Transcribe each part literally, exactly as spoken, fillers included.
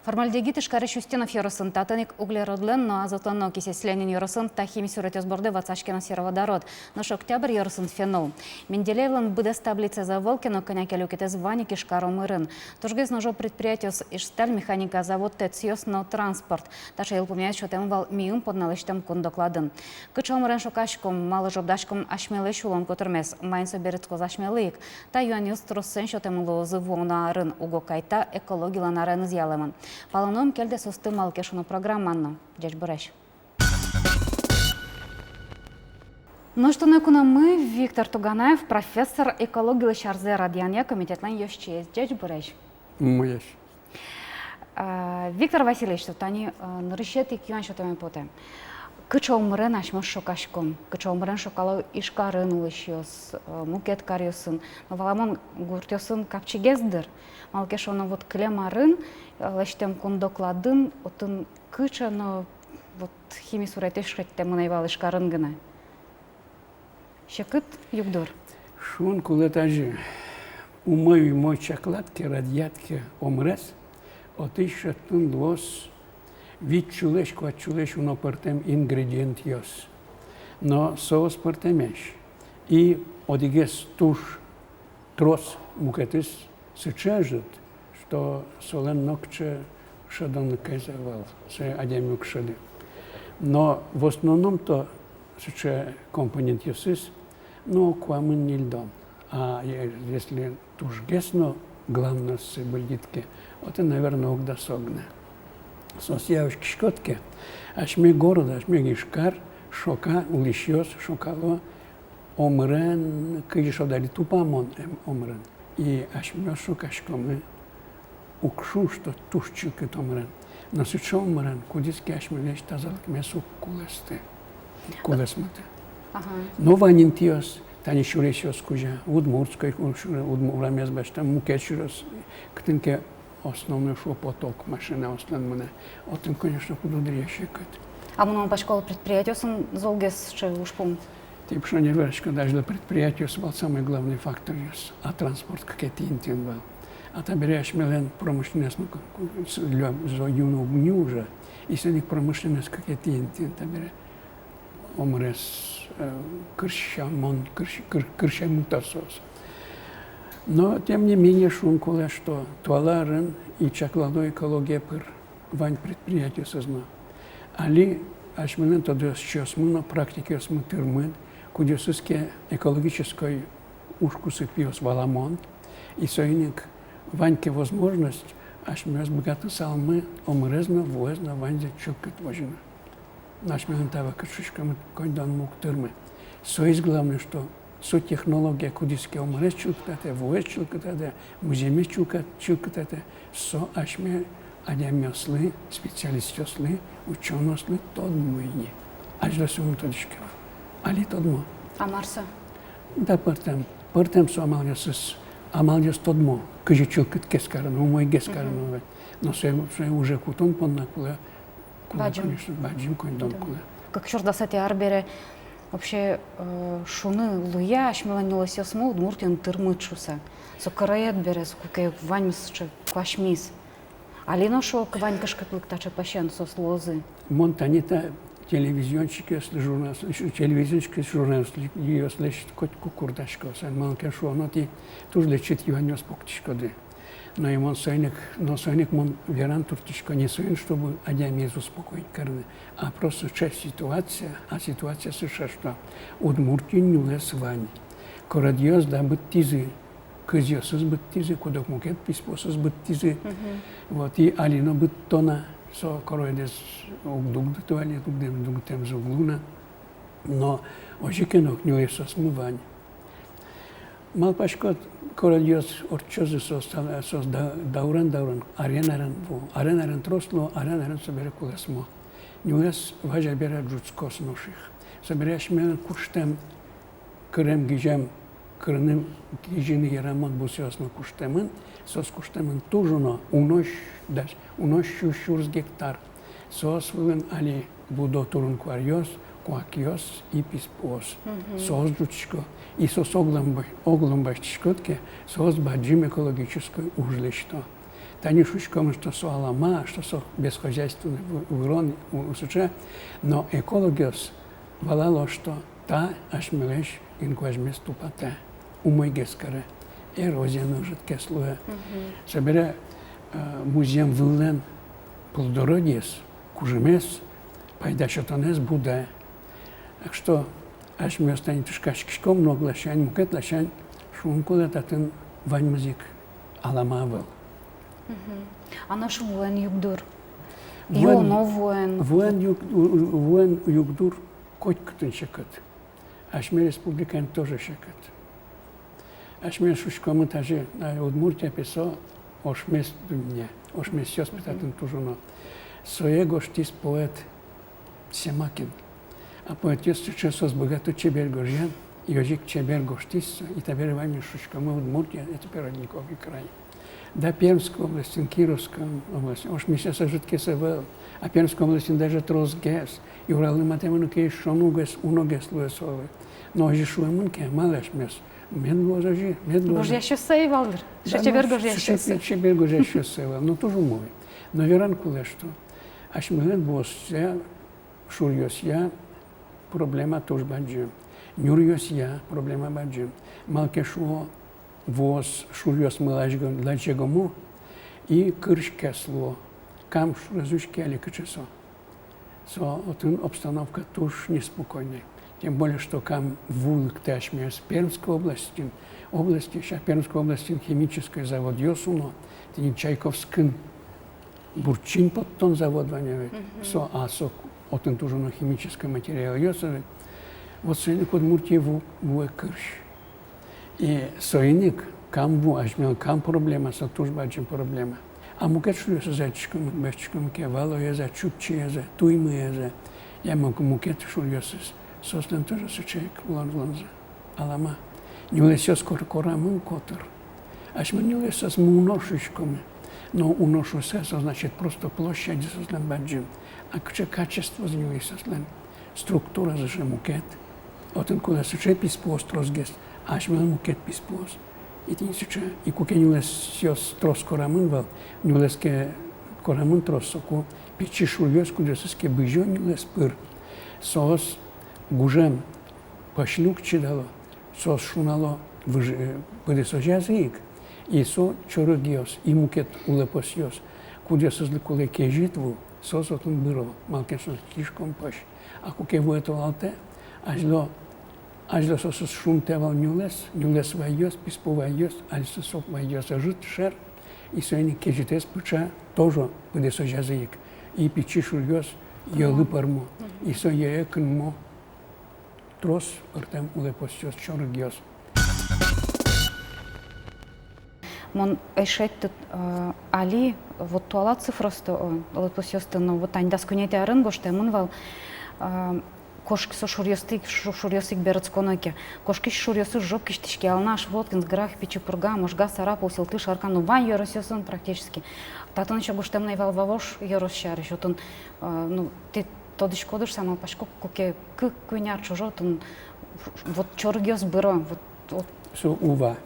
Формальдегид Ижкарысь Устинов ёросын, татын ик углеродлэн но азотлэн но окись. Ленин ёросын та хими суретъёс борды ватсаське на сероводород, нош Октябрь ёросын фенол. Менделеевлэн быдэс таблицаез ӧвӧл ке но, кӧня ке люкетэз вань ик Ижкар омырын. Тужгес но ӝог предприятиос: Ижсталь, механика завод, ТЭЦъёс но транспорт. Таӵе йылпумъяез сётэм вал миым понна лэсьтэм кун докладын. Кыӵе омырен шокаськом, малы ӝобдаськом асьмелэсь улон котырмес, маин со берытскоз асьмелы ик? Та юанъёс тросэн сётэмын луозы вуоно арын, уго кайта экологилэн ареныз ялэмын. Палэномы кельтэ соосты «Малы ке шуоно» программаын но. Ӟечбуресь! Нош туннэ куномы Виктор Туганаев, профессор, экологилэсь арзэ радъянъя комитетлэн ёзчиез. Ӟечбуресь! Умоесь! А, Виктор Васильевич, тани, а, нырысетӥ ик юан сётэме потэ. Кыӵе омырен асьмеос шокаськом, кыӵе омырен шокало Ижкарын улӥсьёс, а, мукет каръёсын, но, валамон, гуртъёсын капчигес дыр. Малы ке шуоно, вот кылем арын, а, лэсьтэм кун докладын, отын кыӵе но, вот, хими суретъёс шедьтэмын ӧй вал Ижкарын гинэ. Секыт югдур. Шуон кулэ тазьы: умой-умой чаклад ке, радъяд ке омырез, отысь шедьтыны луоз вить сюлэсь, куать сюлэсь уно пӧртэм ингредиентъёс. Но соос пӧртэмесь. И одӥгез туж трос, мукетыз сыӵе ӧжыт, что солэн нокыӵе шӧдонлыкез ӧвӧл, сое адями уг шӧды. Но в основном-то сыӵе компонентъёсыз, ну, куамын-ньыльдон. А е-, если тужгес но главноез бырйид ке, отын, наверно, ог дасо гинэ. Соосъя учкиськод ке, асьме город, асьме Ижкар шока, улӥсьёс шокало омырен, кызьы шуод али, тупамон эм омырен. И асьмеос шокаськомы, уг шуы, что туж чылкыт омырен, но сыӵе омырен, кудӥз ке асьмелэсь тазалыкмес уг кулэсты, кулэсмыты. Ага. Но вань интыос, тани сюресъёс кузя, Удмуртской, ку-, сюре-, Удму-, урамез басьтэм, мукет сюрес, кытын ке основной, шуо, поток машинаослэн мынэ. Отын, конечно, куддыръя секыт. А мон малпасько, предприятиосын золгес сыӵе ужпум. Тӥ пушкын вераськоды, азьло предприятиос вал самый главный факторъёс, а транспорт кыкетӥ интыын вал. А табере асьмелэн промышленностьмы, ку-, ку-, с-, лё-, зо-, юн уг ни ужа, и соин ик промышленность кыкетӥ интыын табере омырез, э, кырсямон, кырсь-, кыр-, кырсямыто соос. Но, тем не менее, шуыны кулэ, что туала арын и чаклало экология пыр вань предприятиосыз но. Али асьмелэн тодосчиосмы но практикъёсмы тырмыт, кудъёсыз ке экологической ужкусыпъёс валамон, и соин ик вань ке возможность, асьмеос быгатысалмы омырез но, вуэз но, ваньзэ чылкыт возьыны. Но асьмелэн та вакыт шуиськомы, коньдонмы уг тырмы. Соиз главное, что со технология, кудӥз ке омырез чылкытатэ, вуэз чылкытатэ, музъемез чылкыт-, чылкытатэ, со асьме адямиослы, специалистъёслы, учёнойослы тодмо ини. Азьло сое ум тодӥське вал. Али тодмо. А мар со? Да, пӧртэм, пӧртэм со амалъёсыз, амалъёс тодмо, кызьы чылкытгес карыны, умойгес карыны. Мгм. Но сое, сое уже кутон понна кулэ, кулэ, бадӟым, конечно, бадӟым коньдон кулэ. Кык сюрс дасэтӥ ар бере вообще, э, шуыны луэ-а асьмелэн нюлэсъёсмы Удмуртиын тырмыт шуыса? Со короед бере, соку ке ваньмыз сыӵе куасьмиз. Али но, шуо, вань кышкытлык таӵе пӧсен, соос луозы. Мон тани та телевизионщикъёслэсь, журналист-, телевизионщикъёслэсь, журналистъёслэсь котьку курдасько, соин малы ке шуоно, тӥ туж лэчыт юанъёс пуктӥськоды. Но и мон соин ик, но соин ик мон вераны турттӥсько, не соин, чтобы адямиез успокоить карыны, а просто сыӵе ситуация, а ситуация сыӵе, что Удмуртиын нюлэс вань. Кородъёс, да, быдтӥзы, кызъёсыз быдтӥзы, куд-ог мукет писпуосыз быдтӥзы. Мгм. Вот, и али но быдто на, со короедэз уг дугдыто али, дугдэм-, дугдытэмзы уг луы на. Но озьы ке но нюлэсъёсмы вань. Малпаськод, кородъёс ортчозы, соос та-, соос да-, даурен-даурен, арен-арен ву, арен-арен трос луо, арен-арен собере кулэсмо. Нюлэс вазь-а, бер-а, ӝутскоз нош ик. Собере асьмелэн куштэм, кырем-гижем, кырыны, гижыны ярамон бусыосмы куштэмын, соос куштэмын туж уно, уно сю-, дась, уно сю-, сюрс гектар. Соос вылын али будо турын-куаръёс, куакъёс и писпуос. Мгм. Соос ӝутӥсько. И соос оглом ба-, оглом басьтӥськод ке, соос бадӟым экологической уж лэсьто. Тани шуиськомы, что со алама, что со бесхозяйственный вы-, вырон, у-, у сыӵе, но экологъёс валало, что та асьмелэсь инкуазьмес тупатэ, умойгес каре, эрозия но ӧжытгес луэ. Мгм. Собере, э, музъем выллэн плодородиез, кужымез, пайда сётонэз будэ. Так что асьмеос тани тышкаськиськом но ог ласянь, мукет ласянь, шуыны кулэ, татын ваньмыз ик алама ӧвӧл. Мгм. А нош вуэн югдур? Вуэн, юоно вуэн. Вуэн юг-, у-, у-, вуэн югдур котькытын секыт. Асьме республикаын тоже секыт. Асьмеос шуиськомы тазьы, а, Удмуртия пе со ошмес дунне, ошмесъёс пе татын туж уно. Сое гожтӥз поэт Семакин. А поэтъёс сыӵе, соос быгато чебер гожъян, и озьы ик чебер гожтӥз со, и табере ваньмы шуиськомы: Удмуртия — это родниковый край. Да, Пермской областьын, Кировской областьын ошмесъёс ӧжытгес ӧвӧл, а Пермской областьын даже тросгес, и Ураллы матэмын ке, ещё уногес, уногес луэ солы. Но озьы шуэмын ке, малы асьмеос? Мед луоз озьы, мед луоз. Гожъясьёссы ӧй вал дыр. Да, сыӵе чебер, ну, гожъясьёссы. Сыӵе чебер гожъясьёссы ӧй вал. Но туж умой. Но веран кулэ, что асьмелэн вуосъя шуръёсъя проблема туж бадӟым. Нюръёсъя проблема бадӟым. Малы ке шуоно, вуос шуръёсмы лачего-, лачегомо, и кырсьгес луо. Кам шурез учке али, кыӵе со. Со отын обстановка туж неспокойной. Тем более, что Кам ву лыктэ асьмеос Пермской областьын, областьысь, а Пермской областьын химической заводъёс уно, тӥни Чайковскын бурчин поттон завод вань ведь. Мгм. Со, а со отын туж уно химической материалъёс ведь. Вот соин ик Удмуртие ву, вуэ кырсь. И соин ик Кам ву, асьмелэн Кам проблема, со туж бадӟым проблема. А мукет шуръёсыз адӟиськом, басьтӥськом ке, Валоез-а, Чупчиез-а, Туймыез-а, я мук-, мукет шуръёсыз, соослэн тоже сыӵе ик улон-, улонзы. Алама. Нюлэсъёс кор-, корамын котыр. Асьме нюлэсъёсмы уно шуиськомы. Но уно шуыса, со значит просто площадьзы соослэн бадӟым. А кыӵе качествозы нюлэсъёслэн, структуразы же мукет. Отын кулэ сыӵе писпуос тросгес, асьмелэн мукет писпуос. И тӥни сыӵе, и куке нюлэсъёс трос корамын вал, нюлэс ке корамын трос, соку пичи шуръёс, кудъёсыз ке бызё нюлэс пыр, соос гужем пӧсьлы уг чидало, соос шунало выж-, э, пыдэсозязы ик, и со чорыгъёс, и мукет улэпосъёс, кудъёсызлы кулэ кезьыт ву, соос отын быро, малы ке шуоно, слишком пӧсь. А куке вуэ толалтэ, азьло, азьло соосыз шунтэ вал нюлэс, нюлэс вайёс, писпу вайёс, али со вайёс ӧжыт, шер, и соин ик кезьытэз пыӵа тоже пыдэсозязы ик, и пичи шуръёс йӧлы пӧрмо, и со йӧэ кынмо трос пӧртэм улэпосъёс, чорыгъёс. Мон ӧй шедьты, э, али вот туала цифраосты, э, улэпосъёсты, но вот тани дас куинетӥ арын гожтэмын вал, э, кошк-, со шуръёсты ик, шу-, шуръёс ик берытсконо ке, кошкись шуръёсыз жуг кисьтӥське: Алнаш, Воткинск, Грах, Пичи Пурга, Можга, Сарапул, Сюмси, Шаркан, ну, вань ёросъёсын практически. Татын ещё гожтэмын ӧй вал Вавож ёрос сярысь, отын, э, ну, тӥ тодӥськоды шуса малпасько, куке кык-куинь ар ӵоже отын вот чорыгъёс быро, вот, вот. Со Ува.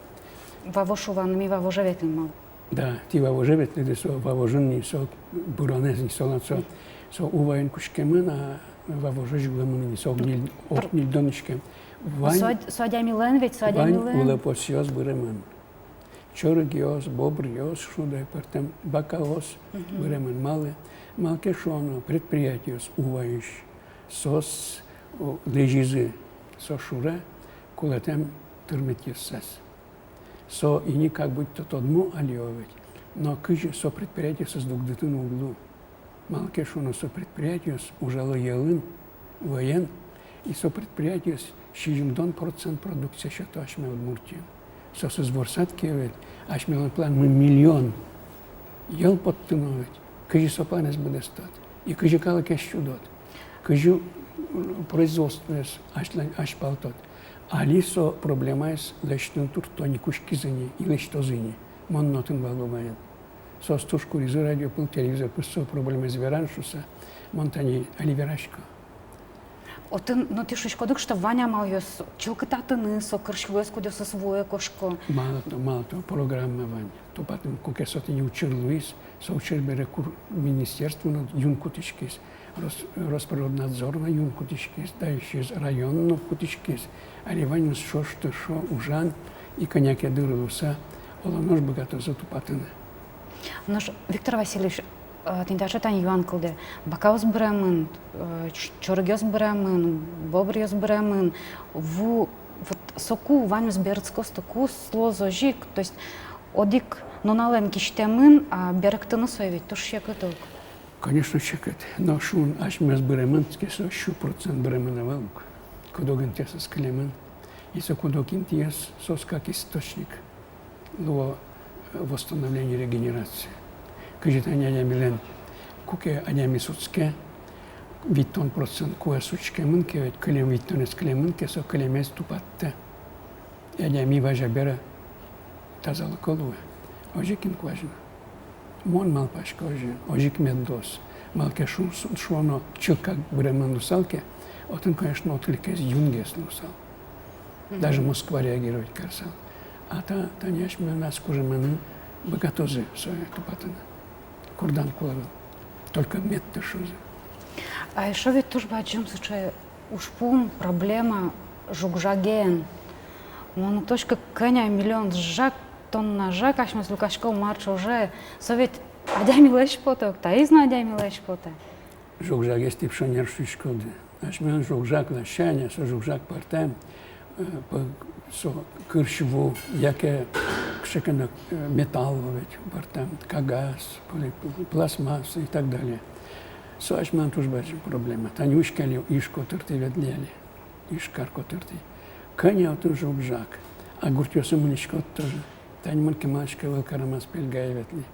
Вавож Ува, но ми Вавоже ветлӥм, малы. Да, тӥ Вавоже ветлӥды, со Вавожын ни, со быронэз ни, солэн со, со Уваын кутскемын, а Вавожозь улэмын ни, со ог ньыль, ог ньыльдон иськем. Вань, со ад-, со адямилэн ведь, со адямилэн. Вань улэпосъёс быремын. Чорыгъёс, бобръёс, шудо, пӧртэм бакаос быремын. Малы, малы ке шуоно, предприятиос Уваысь, соос, о, лэзизы со шуре кулэтэм тырмытъёссэс. Со ини как будто тодмо али ведь, но кызьы со предприятиосыз дугдытыны уг лу. Малы ке шуоно, со предприятиос ужало йӧлын, вӧен, и со предприятиос сизьымдон процент продукция сёто асьме Удмуртиын. Соосыз ворсад ке ведь, асьмелэн планмы миллион йӧл поттыны ведь, кызьы со планэз быдэстод, и кызьы калыкез сюдод, кызьы, м, производствоез азьлань-, азьпалтод. Али со проблемаез лэсьтыны туртто ни, кутскизы ни, и лэсьтозы ни, мон но отын вал Уваын. Соос туж куризы радио пыр, телевизор пыр со проблемаез вераны шуса, мон тани али верасько. Отын, но тӥ шуиськоды ук, что вань амалъёс чылкытатыны со кырсьлуэз, кудъёсыз вуэ, кошко. Мало того, мало того, программа вань. Тупатыны, куке со тӥни учыр луиз, со учыр бере кур-, министерство но юн кутӥськиз, Рос-, Росприроднадзор но юн кутӥськиз, дальше район но кутӥськиз. Али ваньмыз ӵош тыршо ужан, и кӧня ке дыр луыса, оло нош быгатозы тупатыны. Нош, Виктор Васильевич, э, тӥни таӵе тани юан кылдэ. Бакаос быремын, э, ч-, чорыгъёс быремын, бобръёс быремын. Ву, вот соку ваньмыз берытскоз-то, куз луоз озьы ик, то есть одӥг нуналэн кисьтэмын, а берыктыны сое ведь туж секыт ук. Конечно, секыт. Но шуом, асьмеос быремын ке, со сю процент быремын ӧвӧл ук. Куд-ог интыосыз кылемын. И со куд-ог интыос, соос как источник луо, э, восстановление, регенерация. Кызьы тани адямилэн, куке адями сутске, витьтон процент куэз учкемын ке, ведь кылем, витьтонэз кылемын ке, со кылемез тупатэ. И адями вазь бере тазалыко луэ. Озьы ик инкуазь но. Мон малпасько озьы, озьы ик мед луоз. Малы ке шуоно, шуоно, чылкак быремын луысал ке, отын, конечно, откликез юнгес луысал. Мгм. Даже Москва реагировать карысал. А та, тани асьмелэн ас кужыммы быгатозы сое тупатыны. Курдан кулэ ӧвӧл. Только мед тыршозы. А эшшо ведь туж бадӟым сыӵе ужпум, проблема жуг-жаген. Мон уг тодӥськы, кӧня миллион жаг, тонна жаг асьмеос люкаськом мар ӵоже. Со ведь адямилэсь потэ ук, таиз но адямилэсь потэ. Жуг-жагез тӥ шонер шуиськоды. Асьмелэн жуг-жаг ласянь, со жуг-жаг пӧртэм, э, п-, со кырсь ву, яке кыӵе ке но, э, металл ведь пӧртэм, кагаз, поли-, пластмасса и так далее. Со асьмелэн туж бадӟым проблема. Тани уськали Иж котыртӥ ветлӥ али. Ижкар котыртӥ. Кӧня отын жуг-жаг. А гуртъёсы мынӥськод тоже. Тани мон кемалась ке ӧвӧл Карамас-Пельгае ветлӥ.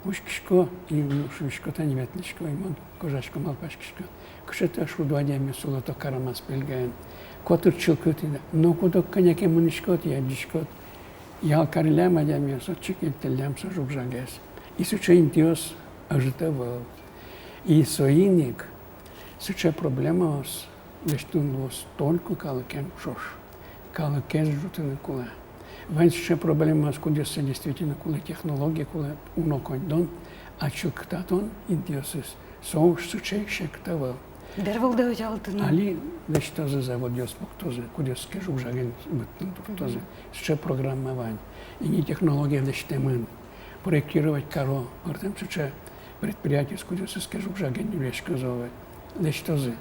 Учкисько, и, ну, шуисько, тани ветлӥсько, и мон кожасько, малпаськисько. Кыӵе та шудо адямиос уло та Карамас-Пельгаын. Котыр чылкыт ини. Но куд-ог кӧня ке мынӥськод, адӟиськод. Ял кариллям адямиос, отчы кельтӥллям со жуг-жагез. И сыӵе интыос ӧжыт ӧвӧл. И соин ик сыӵе проблемаос лэсьтыны луоз только калыкен ӵош. Калыкез ӝутыны кулэ. Вань сыӵе проблемаос, кудъёссэ действительно кулэ технология, кулэ уно коньдон, а чылкытатон интыосыз, со уж сыӵе ик секыт ӧвӧл. Бервылдэ утялтыны. Али лэсьтозы, заводъёс пуктозы, кудъёсыз ке жуг-жаген быдтыны турттозы. Мгм. Сыӵе программа вань. Ини технология лэсьтэмын. Проектировать каро, пӧртэм сыӵе предприятиос, кудъёсыз ке жуг-жаген нюръяськозы, лэсьтозы.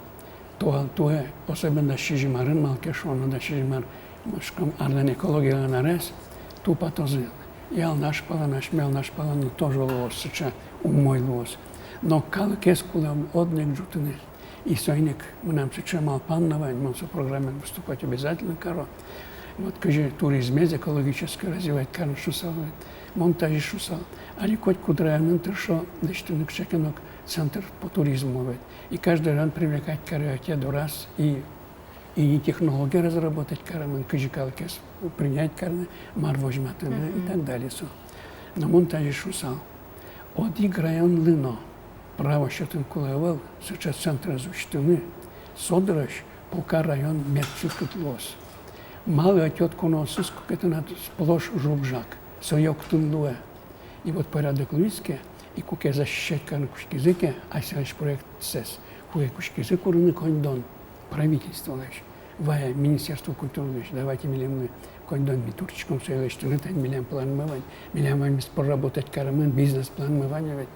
Туал туэ, особенно дас сизьым арын, малы ке шуоно, дас сизьым ар, мон шуисько, арлэн экологиялэн арез, тупатозы. И Алнаш палан, асьме Алнаш палан но тоже луоз сыӵе, умой луоз. Но калыкез кулэ одно ик ӝутыны. И соин ик мынам сыӵе малпан но вань, мон со программаен выступать обязательно каро. Вот кызьы туризмез экологически развивать карыны шуысал ведь. Мон тазьы шуысал. Али котькуд районын тыршо лэсьтыны кыӵе ке но центр по туризму ведь. И каждый район привлекать каре ӧте дораз, и, и технология разработать каремын, кызьы калыкез принять карыны, мар возьматыны и так далее со. Но мон тазьы шуысал. Одӥг районлы но право сётыны кулэ ӧвӧл сыӵе центрез усьтыны, со дырозь пока район мед чылкыт луоз. Малы ӧтёд куноосыз куке тынад сплошь жуг-жаг, со йоктыны луэ. И вот порядок луиз ке, и куке защищать карыны кутскизы ке асьсэлэсь проектсэс, куке кутскизы курыны коньдон правительстволэсь, вае Министерство культурылэсь, давайте милемлы коньдон, ми турттӥськом сое лэсьтыны, тани милям планмы вань, милям ваньмыз проработать каремын, бизнес-планмы вань ведь.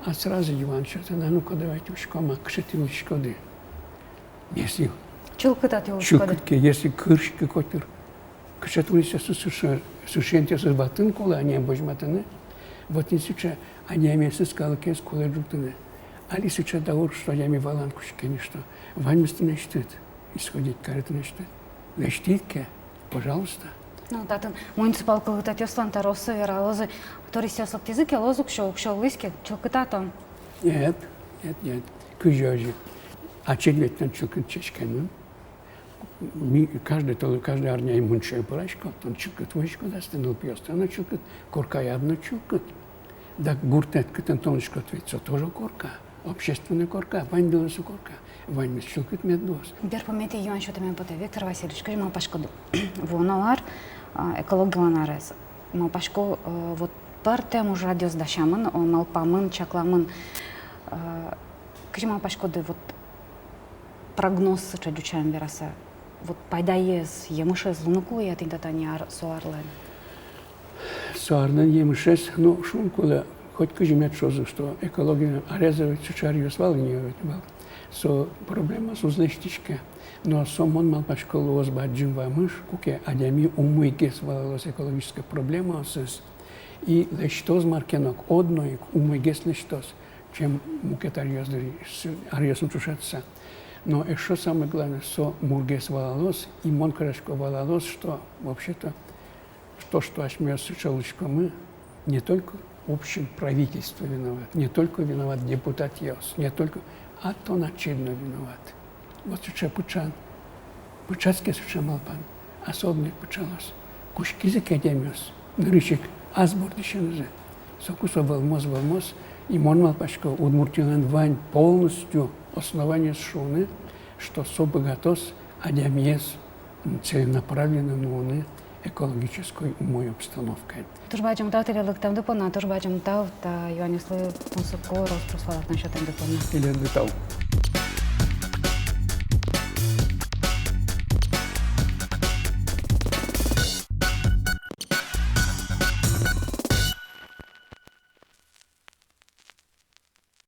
А сразу юан сётэ: а ну-ка, давайте учком, а кыӵе тӥ улӥськоды. Если чылкыт-а тӥ улӥськоды, чылкыт ке, если кырсь ке котыр. Кыӵе тунсыкъёсыз сыӵе, сыӵе интыосыз ватыны кулэ, а не возьматыны. Вот ини сыӵе адямиосыз, калыкез кулэ ӝутыны. Али сыӵе даур, что адями валаны кутске ни, что ваньмыз тынэсьтыд, исходить каре тынэсьтыд. Лэсьтӥд ке, пожалуйста. Ну, татын муниципал кылдытэтъёслэн тӧроосы вералозы, туристъёс лыктӥзы ке, луоз уксё, уксё луиз ке, чылкытатом. Нет, нет, нет. Кызьы озьы? Ачид ведь тон чылкыт сиськемын. Ми каждый толы, каждый арня мунчое пыраськод, тон чылкыт возиськод, астэ нылпиостэ но чылкыт, коркаяд но чылкыт. Дак гуртэд, кытын тон улӥськод, ведь со тоже корка. общественной корка, ваньдылы со корка, ваньмыз чылкыт мед луоз. Берпуметӥ юан сётэме потэ. Виктор Васильевич, кызьы малпаськоды, вуоно ар, а, экологилэн арез. Малпасько, э, вот пӧртэм ужрадъёс дасямын, о, малпамын, чакламын, э, кызьы малпаськоды, вот прогноз сыӵе ӟучаен вераса, вот пайдаез, емышез луыны кулэ-а тӥни та тани ар-, со арлэн? Со арлэн емышез, ну, шуыны кулэ, хоть кызьы мед шуозы, что экологилэн арез ведь сыӵе аръёс вал ини, ведь вал. Со проблемаос уз лэсьтӥське. Но со, мон малпасько, луоз бадӟым вамыш, куке адями умойгес валалоз экологической проблемаосыз. И лэсьтоз мар ке но, одно ик умойгес лэсьтоз, чем мукет аръёс дыръя, с-, аръёсын ӵошатыса. Но эшшо самое главное, со мургес валалоз, и мон карасько валалоз, что вообще-то то, что асьмеос сыӵе улӥськомы, не только, в общем, правительство виноват, не только виноват депутатъёс, не только, а тон ачид но виноват. Вот сыӵе пыӵан, пыӵаз ке сыӵе малпан, особенно пыӵалоз. Кутскизы ке адямиос нырысь ик ас бордысенызы, соку со вӧлмоз, вӧлмоз, и мон малпасько, Удмуртилэн вань полностью основаниез шуыны, что со быгатоз адямиез целенаправленно нуыны экологической умой обстановкаен. Туж бадӟым тау тӥледлы лыктэмды понна, туж бадӟым тау та юанъёслы тунсыко рос-прос валэктон сётэмды понна. Тӥледлы тау.